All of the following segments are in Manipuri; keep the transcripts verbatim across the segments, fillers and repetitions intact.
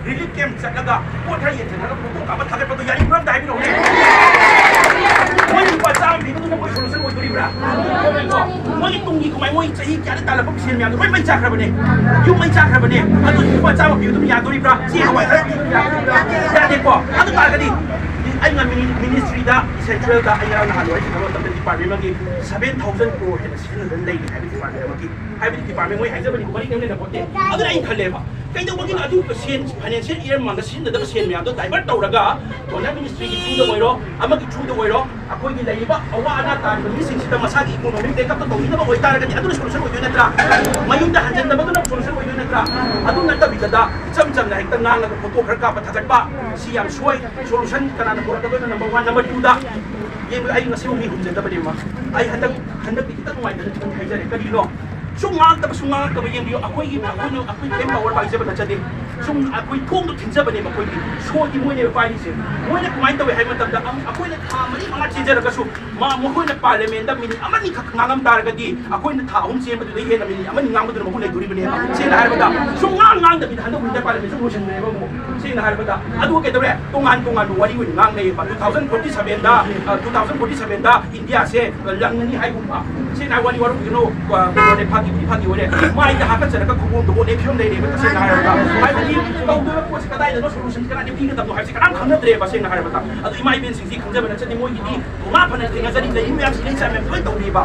ꯔꯤꯂꯤꯐ ꯀꯦꯝꯞ ꯆꯠꯂꯒ ꯄꯣꯠ ꯈꯔ ꯌꯦꯟꯁꯤꯜꯂꯒ ꯐꯣꯇꯣ ꯀꯥꯞꯄ ꯊꯥꯒꯠꯄꯗꯣ ꯌꯥꯅꯤꯡꯕ꯭ꯔꯥ ꯑꯝꯇ ꯍꯥꯏꯕꯤꯔꯛꯎꯅꯦ꯫ ꯃꯣꯏ ꯂꯨꯄꯥ ꯆꯥꯝꯃ ꯄꯤꯕꯗꯨꯅ ꯃꯣꯏ ꯁꯣꯂꯨꯁꯟ ꯑꯣꯏꯗꯣꯔꯤꯕ꯭ꯔꯥ? ꯃꯣꯏꯒꯤ ꯇꯨꯡꯒꯤ ꯀꯃꯥꯏ, ꯃꯣꯏ ꯆꯍꯤ ꯀꯌꯥꯗ ꯇꯥꯜꯂꯛꯄ ꯁꯦꯟ ꯃꯌꯥꯝꯗꯣ ꯂꯣꯏ ꯃꯩ ꯆꯥꯈ꯭ꯔꯕꯅꯦ꯫ ꯌꯨꯝ ꯃꯩ ꯆꯥꯈ꯭ꯔꯕꯅꯦ꯫ ꯑꯗꯨ ꯂꯨꯄꯥ ꯆꯥꯝꯃ ꯄꯤꯕꯗꯨꯅ ꯌꯥꯗꯣꯔꯤꯕ꯭ꯔꯥ? ꯆꯦꯡ ꯍꯋꯥꯏ ꯈꯔ ꯄꯤꯕꯗꯨꯅ ꯌꯥꯗꯣꯔꯤꯕ꯭ꯔꯥ? ꯌꯥꯗꯦꯀꯣ꯫ ꯑꯗꯨ ꯇꯥꯔꯒꯗꯤ ꯑꯩꯅ ꯃꯤꯅꯤ-, ꯃꯤꯅꯤꯁꯇ꯭ꯔꯤꯗ, ꯁꯦꯟꯇ꯭ꯔꯦꯜꯗ ꯑꯩ ꯉꯔꯥꯡ ꯅꯍꯥꯟ ꯋꯥꯔꯤ ꯁꯥꯟꯅꯕ ꯃꯇꯝꯗ ꯗꯤꯄꯥꯔꯠꯃꯦꯟ ꯑꯃꯒꯤ ꯁꯚꯦꯟ ꯊꯥꯎꯖꯟ ꯀ꯭ꯔꯣꯔ ꯍꯦꯟꯅ ꯁꯤꯖꯤꯟꯅꯗꯅ ꯂꯩꯔꯤ ꯍꯥꯏꯕ ꯗꯤꯄꯥꯔꯠꯃꯦꯟ ꯑꯃꯒꯤ, ꯍꯥꯏꯕꯗꯤ ꯗꯤꯄꯥꯔꯠꯃꯦꯟ ꯃꯣꯏ ꯍꯥꯏꯖꯕꯅꯤ, ꯃꯔꯤꯛ ꯅꯪꯅ ꯄꯣꯠꯇꯦ꯫ ꯑꯗꯨꯅ ꯑꯩꯅ ꯈꯜꯂꯦꯕ, ꯀꯩꯗꯧꯕꯒꯤꯅꯣ ꯑꯗꯨ ꯁꯦꯟ, ꯐꯥꯏꯅꯥꯟꯁꯤꯌꯦꯜ ꯏꯌꯔ ꯃꯃꯥꯡꯗ ꯁꯤꯖꯤꯟꯅꯗꯕ ꯁꯦꯟ ꯃꯌꯥꯝꯗꯣ ꯗꯥꯏꯚꯔꯠ ꯇꯧꯔꯒ ꯗꯣꯅꯔ ꯃꯤꯅꯤꯁꯇ꯭ꯔꯤꯒꯤ ꯊ꯭ꯔꯨꯗ ꯑꯣꯏꯔꯣ, ꯑꯃꯒꯤ ꯊ꯭ꯔꯨꯗ ꯑꯣꯏꯔꯣ, ꯑꯩꯈꯣꯏꯒꯤ ꯂꯩꯔꯤꯕ ꯑꯋꯥ ꯑꯅꯥ ꯇꯥꯔꯤꯕ ꯃꯤꯁꯤꯡꯁꯤꯗ ꯃꯁꯥꯒꯤ ꯏꯀꯣꯅꯣꯃꯤꯛ ꯕꯦꯛꯑꯞꯇ ꯇꯧꯕꯤꯅꯕ ꯑꯣꯏꯇꯥꯔꯒꯗꯤ ꯑꯗꯨꯅ ꯁꯣꯂꯨꯁꯟ ꯑꯣꯏꯗꯣꯏ ꯅꯠꯇ꯭ꯔꯥ? ꯃꯌꯨꯝꯗ ꯍꯟꯖꯤꯟꯅꯕꯗꯨꯅ ꯁꯣꯂꯨꯁꯟ ꯑꯣꯏꯗꯣꯏ ꯅꯠꯇ꯭ꯔꯥ? ꯑꯗꯨ ꯅꯠꯇꯕꯤꯗ ꯏꯆꯝ ꯆꯝꯅ ꯍꯦꯛꯇ ꯉꯥꯡꯂꯒ ꯐꯣꯇꯣ ꯈꯔ ꯀꯥꯞꯄ ꯊꯥꯒꯠꯄ, ꯁꯤ ꯌꯥꯝ ꯁꯣꯏ꯫ ꯁꯣꯂꯨꯁꯟ ꯀꯅꯥꯅ ꯄꯨꯔꯛꯀꯗꯣꯏꯅꯣ? Number one. ꯅꯝꯕꯔ ꯇꯨꯗ ꯌꯦꯡꯕ, ꯑꯩ ꯉꯁꯤ ꯃꯤ ꯍꯨꯝꯖꯗꯕꯅꯦꯕ꯫ ꯑꯩ ꯍꯟꯗꯛ, ꯍꯟꯗꯛꯇꯤ ꯈꯤꯇꯪ ꯅꯨꯡꯉꯥꯏꯇꯅ ꯈꯤꯇꯪ ꯍꯥꯏꯖꯔꯦ꯫ ꯀꯔꯤꯅꯣ? ꯁꯨꯝ ꯉꯥꯡꯉꯛꯇꯕ, ꯁꯨꯝ ꯉꯥꯡꯉꯛꯇꯕ꯫ ꯌꯦꯡꯕꯤꯌꯨ, ꯑꯩꯈꯣꯏꯒꯤ, ꯑꯩꯈꯣꯏꯅ, ꯑꯩꯈꯣꯏ ꯀꯩꯝ ꯄꯥꯋꯔ ꯄꯥꯏꯖꯕ ꯅꯠꯆꯗꯦ꯫ ꯁꯨꯝ ꯑꯩꯈꯣꯏ ꯊꯣꯡꯗꯣ ꯊꯤꯟꯖꯕꯅꯦꯕ ꯑꯩꯈꯣꯏꯒꯤ꯫ ꯁꯣꯗꯤ ꯃꯣꯏꯅꯦꯕ ꯄꯥꯏꯔꯤꯁꯦ꯫ ꯃꯣꯏꯅ ꯀꯃꯥꯏꯅ ꯇꯧꯋꯦ ꯍꯥꯏꯕ ꯃꯇꯝꯗ, ꯑꯝ-, ꯑꯩꯈꯣꯏꯅ ꯊꯥ ꯃꯔꯤ ꯃꯉꯥ ꯆꯦꯟꯖꯔꯒꯁꯨ ꯃꯥ, ꯃꯈꯣꯏꯅ ꯄꯥꯔꯂꯤꯌꯥꯃꯦꯟꯗ ꯃꯤꯅꯤꯠ ꯑꯃꯅꯤꯈꯛ ꯉꯥꯡꯉꯝ ꯇꯥꯔꯒꯗꯤ ꯑꯩꯈꯣꯏꯅ ꯊꯥ ꯑꯍꯨꯝ ꯆꯦꯟꯕꯗꯨꯗꯩ ꯍꯦꯟꯅ ꯃꯤꯅꯤꯠ ꯑꯃꯅꯤ ꯉꯥꯡꯕꯗꯨꯅ ꯃꯒꯨꯟ ꯂꯩꯗꯣꯔꯤꯕꯅꯦꯕ꯫ ꯁꯦꯡꯅ ꯍꯥꯏꯔꯕꯗ ꯁꯨꯝ ꯉꯥꯡ ꯉꯥꯡꯗꯕꯤꯗ ꯍꯟꯗꯛ ꯋꯤꯟꯇꯔ ꯄꯥꯔꯂꯤꯌꯥꯃꯦꯟ ꯁꯨꯝ ꯂꯣꯏꯁꯤꯟꯈ꯭ꯔꯦꯕ ꯑꯃꯨꯛ꯫ ꯁꯦꯡꯅ ꯍꯥꯏꯔꯕꯗ ꯑꯗꯨꯒ ꯀꯩꯗꯧꯔꯦ? ꯇꯣꯉꯥꯟ ꯇꯣꯉꯥꯟꯕ ꯋꯥꯔꯤ ꯑꯣꯏꯅ ꯉꯥꯡꯅꯩꯌꯦꯕ꯫ ꯇꯨ ꯊꯥꯎꯖꯟ ꯐꯣꯔꯇꯤ ꯁꯚꯦꯟꯗ, ꯑ, ꯇꯨ ꯊꯥꯎꯖꯟ ꯐꯣꯔꯇꯤ ꯁꯚꯦꯟꯗ ꯏꯟꯗꯤꯌꯥꯁꯦ ꯂꯪꯉꯅꯤ ꯍꯥꯏꯒꯨꯝꯕ꯫ ꯁꯦꯡꯅ ꯍꯥꯏ ꯋꯥꯔꯤ, ꯋꯥꯔꯧꯕꯤꯒꯅꯨ, ꯑ, ꯀꯩꯅꯣꯅꯦ, ꯐꯥꯒꯤꯕꯨꯗꯤ ꯐꯥꯒꯤ ꯑꯣꯏꯔꯦ꯫ ꯃꯥꯏꯗ ꯍꯥꯀꯠꯆꯔꯒ ꯈꯨꯕꯣꯝꯗ ꯑꯣꯠ ꯐꯤꯕꯝ ꯂꯩꯔꯦꯕ, ꯇꯁꯦꯡꯅ ꯍꯥꯏꯔꯕꯗ꯫ ꯍꯥꯏꯕꯗꯤ ꯇꯧꯗꯣꯏꯕ ꯄꯣꯠꯁꯦ ꯀꯗꯥꯏꯗꯅꯣ, ꯁꯣꯂꯨꯁꯟꯁꯦ ꯀꯗꯥꯏꯗ ꯄꯤꯒꯗꯕꯅꯣ ꯍꯥꯏꯕꯁꯦ ꯀꯅꯥꯝ ꯈꯪꯅꯗ꯭ꯔꯦꯕ, ꯁꯦꯡꯅ ꯍꯥꯏꯔꯕꯗ꯫ ꯑꯗꯨ ꯏꯃꯥ ꯏꯕꯦꯟꯁꯤꯡꯁꯤ ꯈꯪꯖꯕ ꯅꯠꯆꯗꯦ, ꯃꯣꯏꯒꯤꯗꯤ ꯊꯧꯅꯥ ꯐꯅ ꯊꯦꯡꯅꯖꯔꯤ, ꯂꯩꯔꯤ ꯃꯌꯥꯝꯁꯤ ꯂꯩ ꯆꯥ ꯃꯌꯥꯝ ꯂꯣꯏ ꯇꯧꯔꯤꯕ꯫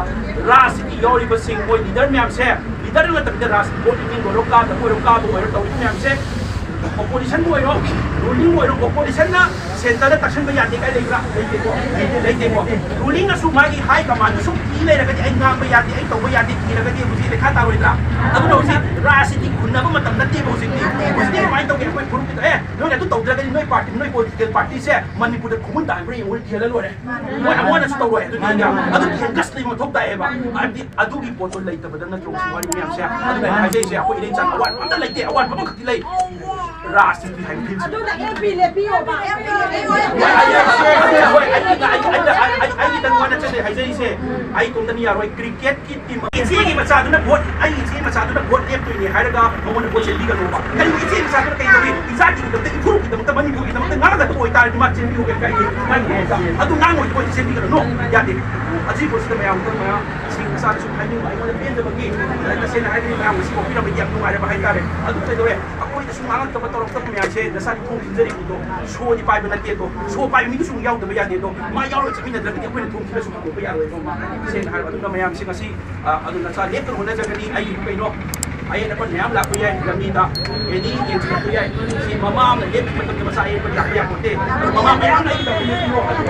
ꯔꯥꯖꯅꯤꯇꯤ ꯌꯥꯎꯔꯤꯕꯁꯤꯡ, ꯃꯣꯏ ꯂꯤꯗꯔ ꯃꯌꯥꯝꯁꯦ, ꯂꯤꯗꯔ ꯅꯠꯇꯕꯤꯗ ꯔꯥꯖꯅꯤꯇꯤ ꯚꯣꯠ ꯂꯦꯡꯕ ꯑꯣꯏꯔꯣ, ꯀꯥꯗꯕ ꯑꯣꯏꯔꯣ, ꯀꯥꯕ ꯑꯣꯏꯔꯣ, ꯇꯧꯔꯤꯕ ꯃꯌꯥꯝꯁꯦ, ꯑꯣꯄꯣꯖꯤꯁꯟꯕꯨ ꯑꯣꯏꯔꯣ, ꯔꯨꯂꯤꯡꯕꯨ ꯑꯣꯏꯔꯣ, ꯑꯣꯄꯣꯖꯤꯁꯟꯅ ꯁꯦꯟꯇꯔꯗ ꯇꯛꯁꯟꯕ ꯌꯥꯗꯦ ꯀꯥꯏ ꯂꯩꯕ꯭ꯔꯥ? ꯂꯩꯇꯦꯀꯣ꯫ ꯂꯩꯇꯦꯀꯣ꯫ ꯔꯨꯂꯤꯡꯅꯁꯨ ꯃꯥꯒꯤ ꯍꯥꯏ ꯀꯃꯥꯟꯗ ꯁꯨꯝ ꯀꯤ ꯂꯩꯔꯒꯗꯤ, ꯑꯩ ꯉꯥꯡꯕ ꯌꯥꯗꯦ, ꯑꯩ ꯇꯧꯕ ꯌꯥꯗꯦ ꯀꯤꯔꯒꯗꯤ ꯍꯧꯖꯤꯛ ꯂꯩꯈꯥ ꯇꯥꯔꯣꯏꯗ꯭ꯔꯥ? ꯑꯗꯨꯅ ꯍꯧꯖꯤꯛ ꯔꯥꯖꯅꯤꯇꯤ ꯍꯨꯟꯅꯕ ꯃꯇꯝ ꯅꯠꯇꯦꯕ ꯍꯧꯖꯤꯛꯇꯤ꯫ ꯍꯧꯖꯤꯛꯇꯤ ꯀꯃꯥꯏꯅ ꯇꯧꯒꯦ? ꯑꯩꯈꯣꯏ ꯐꯨꯔꯨꯞꯀꯤꯗꯣ, "ꯑꯦ, ꯅꯣꯏꯅ ꯑꯗꯨ ꯇꯧꯗ꯭ꯔꯒꯗꯤ ꯅꯣꯏ ꯄꯥꯔꯇꯤ, ꯅꯣꯏ ꯄꯣꯂꯤꯇꯤꯀꯦꯜ ꯄꯥꯔꯇꯤꯁꯦ ꯃꯅꯤꯄꯨꯔꯗ ꯈꯨꯃꯨꯟ ꯇꯥꯍꯟꯕ꯭ꯔꯥ ꯌꯦꯡꯉꯨ" ꯊꯤꯍꯜꯂ ꯂꯣꯏꯔꯦ꯫ ꯃꯣꯏ ꯑꯃꯅꯁꯨ ꯇꯧꯔꯣꯏ꯫ ꯑꯗꯨꯗꯤ ꯑꯗꯨꯒꯤ ꯍꯦꯟꯒꯠꯁ ꯂꯩꯕ ꯃꯊꯧ ꯇꯥꯏꯌꯦꯕ꯫ ꯍꯥꯏꯕꯗꯤ ꯑꯗꯨꯒꯤ ꯄꯣꯠꯇꯣ ꯂꯩꯇꯕꯗ ꯅꯠꯇ꯭ꯔꯣ ꯁꯤ ꯋꯥꯔꯤ ꯃꯌꯥꯝꯁꯦ? ꯑꯗꯨꯅ ꯑꯩꯅ ꯍꯥꯏꯖꯩꯁꯦ, ꯑꯩꯈꯣꯏ ꯏꯔꯩꯆꯥ ꯑꯋꯥꯠꯄ ꯑꯝꯇ ꯂꯩꯇꯦ, ꯑꯋꯥꯠꯄ ꯑꯃꯈꯛꯇꯤ ꯂꯩ꯫ ꯔꯥꯖꯅꯤꯇꯤ ꯍꯥꯏꯕ ꯐꯤꯜꯁꯦ꯫ ꯑꯗꯨꯅ ꯑꯦꯝ ꯄꯤ ꯂꯦꯞꯄꯤꯌꯣꯕ, ꯑꯦꯝ ꯄꯤ ꯍꯣꯏ, ꯑꯩ, ꯑꯩ, ꯑꯩ, ꯑꯩ, ꯑꯩ, ꯑꯩ, ꯑꯩ, ꯑꯩꯒꯤꯗꯪ ꯋꯥ ꯅꯠꯆꯗꯦ ꯍꯥꯏꯖꯔꯤꯁꯦ꯫ ꯑꯩ ꯏꯇꯣꯝꯇꯅ ꯌꯥꯔꯣꯏ꯫ ꯀ꯭ꯔꯤꯀꯦꯠꯀꯤ ꯇꯤꯝ ꯏꯆꯦꯒꯤ ꯃꯆꯥꯗꯨꯅ ꯚꯣꯠ, ꯑꯩ ꯏꯆꯦ ꯃꯆꯥꯗꯨꯅ ꯚꯣꯠ ꯂꯦꯞꯇꯣꯏꯅꯦ ꯍꯥꯏꯔꯒ ꯃꯉꯣꯟꯗ ꯚꯣꯠ ꯆꯦꯟꯕꯤꯒꯅꯣꯕ꯫ ꯀꯔꯤꯒꯨ ꯏꯆꯦ ꯃꯆꯥꯗꯨꯅ ꯀꯩ ꯇꯧꯏ? ꯏꯆꯥꯒꯤꯗꯃꯛꯇ, ꯏꯐꯨꯔꯨꯞꯀꯤꯗꯃꯛꯇ, ꯃꯅꯤꯄꯨꯔꯒꯤꯗꯃꯛꯇ ꯉꯥꯡꯒꯗꯕ ꯑꯣꯏꯇꯥꯔꯗꯤ ꯃꯥ ꯆꯦꯟꯕꯤꯌꯨ, ꯀꯩ ꯀꯥꯏꯒꯦ? ꯃꯥꯒꯤ ꯃꯍꯨꯠꯇ꯫ ꯑꯗꯨ ꯉꯥꯡꯉꯣꯏ ꯄꯣꯠꯇꯤ ꯆꯦꯟꯕꯤꯒꯅꯨ꯫ ꯌꯥꯗꯦ꯫ ꯑꯁꯤ ꯄꯣꯠꯁꯤꯗ ꯃꯌꯥꯝ, ꯃꯌꯥꯝ ꯁꯤ ꯃꯆꯥꯗꯁꯨ ꯍꯥꯏꯅꯤꯡꯕ, ꯑꯩꯉꯣꯟꯗ ꯄꯦꯟꯗꯕꯒꯤ, ꯇꯁꯦꯡꯅ ꯍꯥꯏꯔꯒꯗꯤ ꯃꯌꯥꯝ ꯉꯁꯤ ꯄꯣꯛꯄꯤꯔꯝꯕꯗꯤ ꯌꯥꯝ ꯅꯨꯡꯉꯥꯏꯔꯕ ꯍꯥꯏꯇꯥꯔꯦ꯫ ꯑꯗꯨ ꯀꯩꯗꯧꯔꯦ? ꯑꯩꯈꯣꯏꯗꯁꯨ ꯉꯥꯡꯉꯛꯇꯕ ꯇꯧꯔꯛꯇꯕ ꯃꯌꯥꯝꯁꯦ ꯅꯁꯥꯒꯤ ꯊꯣꯡ ꯊꯤꯟꯖꯔꯤꯕꯗꯣ, ꯁꯣꯗꯤ ꯄꯥꯏꯕ ꯅꯠꯇꯦ ꯑꯗꯣ, ꯁꯣ ꯄꯥꯏꯕ ꯃꯤꯗꯨꯁꯨ ꯑꯃꯨꯛ ꯌꯥꯎꯗꯕ ꯌꯥꯗꯦ ꯑꯗꯣ, ꯃꯥ ꯌꯥꯎꯔꯒ ꯆꯠꯃꯤꯟꯅꯗ꯭ꯔꯒꯗꯤ ꯑꯩꯈꯣꯏꯅ ꯊꯣꯡ ꯊꯤꯜꯂꯁꯨ ꯍꯟꯗꯣꯛꯄ ꯌꯥꯔꯣꯏ꯫ ꯇꯁꯦꯡꯅ ꯍꯥꯏꯔꯕ ꯑꯗꯨꯅ ꯃꯌꯥꯝꯁꯦ ꯉꯁꯤ, ꯑ, ꯑꯗꯨ ꯅꯁꯥ ꯂꯦꯞꯇꯅ ꯍꯣꯠꯅꯖꯒꯅꯤ꯫ ꯑꯩꯒꯤ ꯀꯩꯅꯣ ꯑꯍꯦꯟ ꯑꯄꯟ ꯃꯌꯥꯝ ꯂꯥꯛꯄ ꯌꯥꯏ ꯂꯝꯕꯤꯗ, ꯑꯦꯅꯤ ꯌꯦꯟꯁꯤꯜꯂꯛꯄ ꯌꯥꯏ꯫ ꯁꯤ ꯃꯃꯥ ꯑꯃꯅ ꯂꯦꯞꯄ ꯃꯇꯝꯗ ꯃꯆꯥ ꯑꯌꯦꯛꯄ ꯂꯥꯛꯄ ꯌꯥꯄꯣꯠꯇꯦ꯫ ꯑꯗꯣ ꯃꯃꯥ ꯃꯌꯥꯝꯅ ꯑꯩꯒꯤꯗꯃꯛꯇ ꯂꯦꯞꯄꯤꯌꯣ꯫ ꯑꯗꯨ